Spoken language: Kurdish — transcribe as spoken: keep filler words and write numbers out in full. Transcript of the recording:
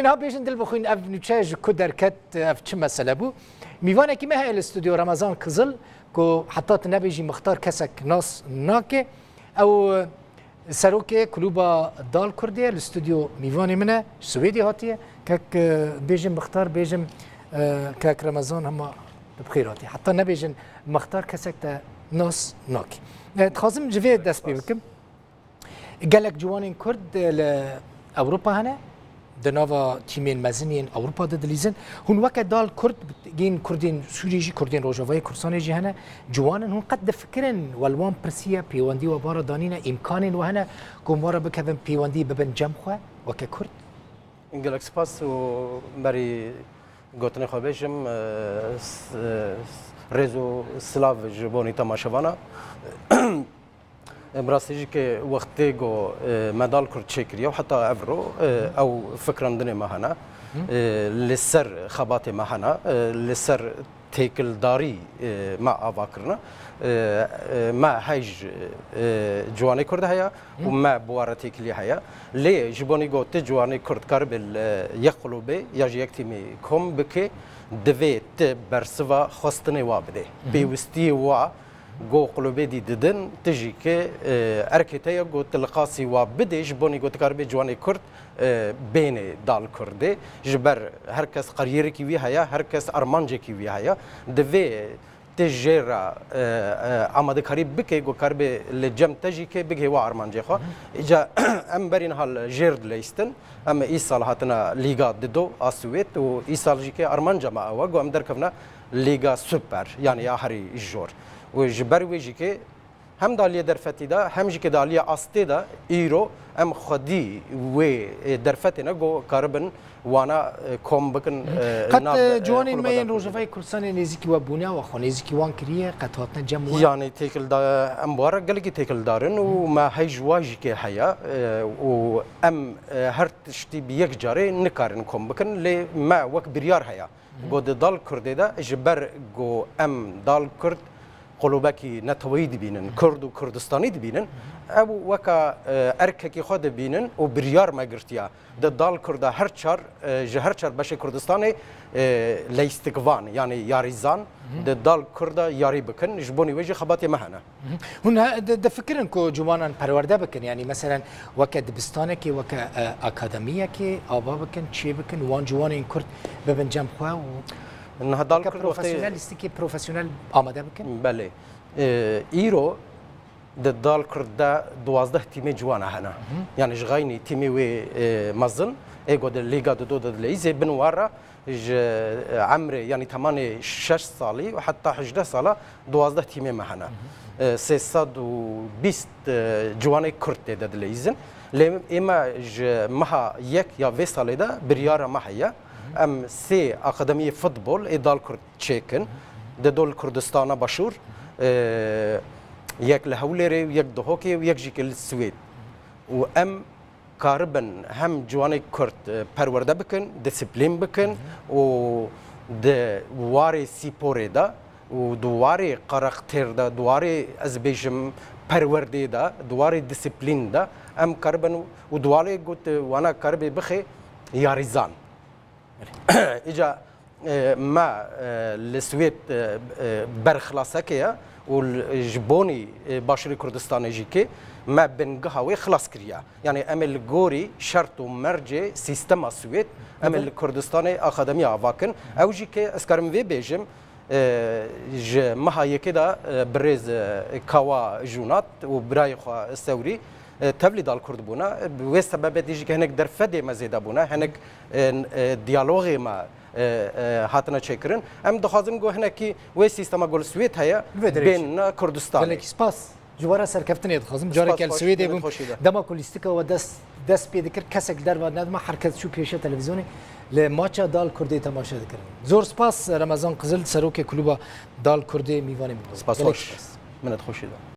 Niha bêjin dil bixwîn, ev nûçe ji ku derket, ev çi mesele bû? Mîvanekî me heye li stûdyo, Remezan Kizil, ku heta tu nebêjî mixtar kesek nas nake. Ew serokê Klûba Dal Kurdê ye, li stûdyo mîvanê min e, ji Swêdê hatiye. Kek, e, bêjin mixtar, bêjin, e, kek Remezan hema tu bi xêr hatî. Heta nebêjin mixtar kesek te nas nake. E, dixwazim ji vê dest pê bikim. Gelek ciwanên Kurd li Ewropa hene, di nava tîmên mezin yên Ewropa de dilîzin. Hûn weke Dal Kurd, yên Kurdên Sûriyê jî, Kurdên Rojavayê Kurdistanê jî hene. Ciwan in, hûn qet difikirin, we li wan pirsiye, pêwendî we bara danîne, îmkanên we hene ku hûn we re bikevin pêwendî, bibin cem xwe weke Kurd? Gelek spas û berî gotinê xwe bêjim, e, s-, e, rêz û silav ji bonî temaşevana. Bi rastî jî ke wextê ku, e, me Dal Kurd çêkiriye û heta evro, e, ew fikrandinê me hene, e, li ser xebatê me hene, e, li ser têkildarî, e, me ava kirine. E, e, me hej, e, ciwanê Kurd heye û me bi we re têkilî heye. Lê ji bonî ku ti ciwanê Kurd karibe li yek qulûbê ya ji yek tîmê kom bike, divê ti bersiva xwestinê wa bidê. Pêwistiyê wa go qulûbê dî didin, ti jî ke, e, erkê te ye, go tu li qasî wa bidê, ji bonî go tu karibê ciwanê Kurd, e, bênê Dal Kurdê. Ji ber her kes qeryerekî wî heye, her kes armancekî wî heye. Divê ti jê re, e, e, amadekarî bike, go karibê li cem te jî ke bigihê wa armancê xwe. Îca em berî niha li jêr dileyistin. Em îsal hatine Lîga Dido a Swêd û îsal jî ke armanca me ew e, go em derkevine Lîga Super, yanî ya herî jor. Û ji ber wê jî ke hem di aliyê derfetî de, hem jî ke di aliyê astê de îro em xwedî wê, e, derfetê ne ku karibin wana, e, kom bikin, e, Qet, nav, e, e, ciwanên me yên Rojavayê Kurdistanê nêzîkî we bûne, we xwe nêzîkî wan kiriye, qet hatine cem we? Yanî têkilda-, em bi we re gelekî têkildar in û me hej wa jî ke heye, e, û em, e, her tiştî bi yek carê nikarin kom bikin, lê me wek biryar heye. Go di Dal Kurdê de ji ber go em Dal Kurd qulûbekî neteweyî dibînin, Kurd û Kurdistanî dibînin, ew weka, e, erkekî xwe dibînin û biryar me girtiya. Di Dal Kurda her çar, e, ji her çar beşê Kurdistanê, e, leystikvan, yanî yarîzan, di Dal Kurda yarî bikin, ji bonî wê jî xebatê me hene. Hûn he-, di-, difikirin ku ciwanan perwerde bikin, yanî meselen weke dibistanekê, weke, e, akademiyekê ava bikin, çê bikin, wan ciwanên Kurd bibin cem xwe û Niha Dal weke Kurd wextê profesyonel, lîstikê profesyonel amade bikin? Belê. E, îro di Dal Kurd de duwazdeh tîmê ciwana hene. Yanî ji xeynî tîmê wê, e, mezin, ê ku di Lîga Dido de dileyîzê, bin wan re ji, e, emrê, yanî temanê şeş salî û heta hejdeh sala duwazdeh tîmê me hene. E, sê sed û bîst, e, ciwanê Kurd tê de dileyîzin. Lê ê me ji meha yek ya vê salê de biryara me heye. Em sê akademiyê futbol ê Dal Kurd çêkin. Di dol Kurdistana Başûr, e, yek li Hewlêrê û yek Duhokê û yek jî ke li Swêd. Û em karibin hem ciwanê Kurd, e, perwerde bikin, disiplîn bikin û di warê spîporê de û di warê karaktêr de, di warê, ez bêjim, perwerdê de, di warê disiplîn de em karibin û di warê got, wana karibê bixê yarîzan. Îca, e, me, e, li Swêd, e, e, berxilasekê ye û li, ji bonî, e, Başûrê Kurdistanê jî ke me bingeha wê xilas kiriye. Yanî em ê li gorî şert û mercê sîstema Swêd, em ê li Kurdistanê akademiya ava kin. Ew jî ke ez karim vê bêjim, e, ji meha yekê de, e, birêz, e, Kawa Jûnat û birayê xwe Sewrî, e, tevlî Dal Kurd bûne. Bi wê sebebê dî jî ke hinek derfedê me zêde bûne, hinek, e, e, diyalogê me, e, e, hatine çêkirin. Em dixwazin ku hinekî wê sîstema ku li Swêd heye, bên ne Kurdistanê. Gelekî spas. Ji we re serkeftinê dixwazim. Careke li Swêdê bûm. Dema ku lîstika we dest, dest pê dikir, kesek li derve nedima, her kes çû pêşiya televîzyonê li maça Dal Kurdê temaşe dikirin. Zor spas, Remezan Qizil, serokê Klûba Dal Kurdê, mîvanê min bû. Spas. Gelek spas. Min xweşî da.